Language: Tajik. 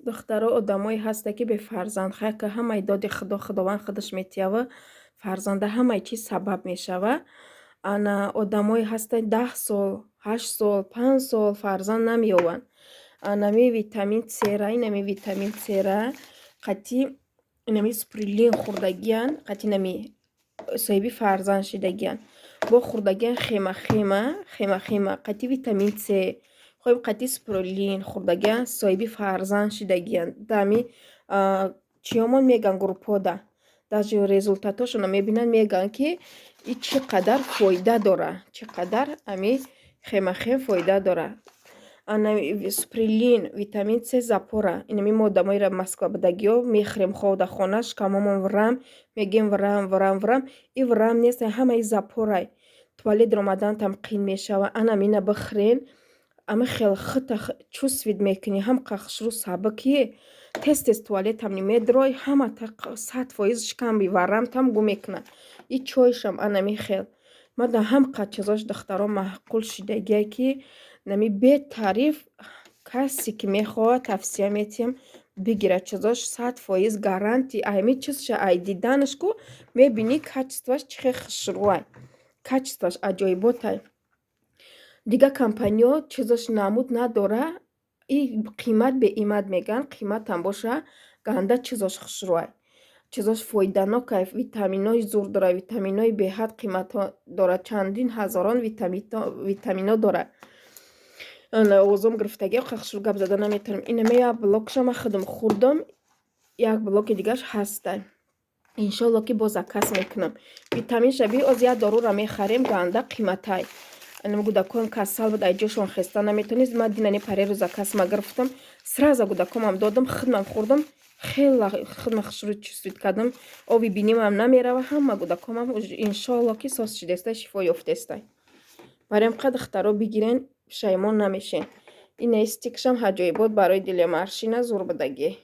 Духтаро, одамое ҳаста, ки бефарзанд. Хайка, ҳамаи доди Худо, Худованд худаш метиява фарзанда, ҳамаи чиз сабаб мешава. Ана одамое ҳастанд, 10 сол, 8 сол, 5 сол фарзанд намеёванд. Анами витамин С-ра, инами витамин С-ра қати инами спирулин хӯрдагиян, қати инами соҳиби фарзанд шидагиян. Бо хӯрдагиян хемахема, хемахема қати витамин С, хоҳем, қати спирулин хӯрдагиян, соҳиби фарзанд шидагиян. Дами чиёмон меган, группода даже результатошонро мебинанд, мегӯянд, ки и чӣ қадар фоида дора, чӣ қадар ами хемахем фоида дора. Ана спирулин, витамин С запора. Инами мо одамоеро, Москва будагиҳо, мехӯрем, хов хона шикамомон врам мегӯем, врам, врам, врам. И врам нест, ҳамаи запорай. Туалет омадантам қин мешава. Ана мина бихӯрен, ами хел хита чувствовать мекунӣ, ҳам хушрӯ, сабукӣ, тез тез туалетам медрой, ҳама 100% шикамби варамтам гум мекунад. И чойшам анами хел. Мада ҳам қад чизош, духтаро, маъқул шидагие, ки нами бетариф. Касе ки мехоҳад, тавсия метиҳам, бигирад. Чизош 100% гарантия. Ами чизша ай диданаш ку мебинӣ, качествоаш чӣ хел хушрӯай, качествоаш аҷоиботай. Дигар компаниҳо чизош намуд надора. И қимат беқимат мегӯянд, қиматам боша, ганда чизош хушрӯай, чизош фоиданокай, витаминҳои зур дорад, витаминҳои беҳад қиматҳо дорад, чандин ҳазорон витаминҳо дорад. Овозом гирифтагӣ, хушрӯ гап зада наметавонам. Инаме як блокша ман худам хӯрдам, як блоки дигараш ҳастай. Иншолло, ки боз заказ мекунам. Витаминша би оз як дорура мехарем, ганда қиматай. Гудакон касал буд, ай ҷошон хеста наметонист. Ман динани пареру заказ ма гирифтам, сразу гудакомам додам, худмам хӯрдам, хела худма хушрӯ чувствовать кардам. Оби бинимам намерава, ҳама гудакомам, иншоалло, ки соз шидестай, шифо ёфтестай. Барои ҳам духтаро, бигирен, пушаймон намешен. Ина стикшам ҳаҷоибот барои дили маршина зур будагӣ.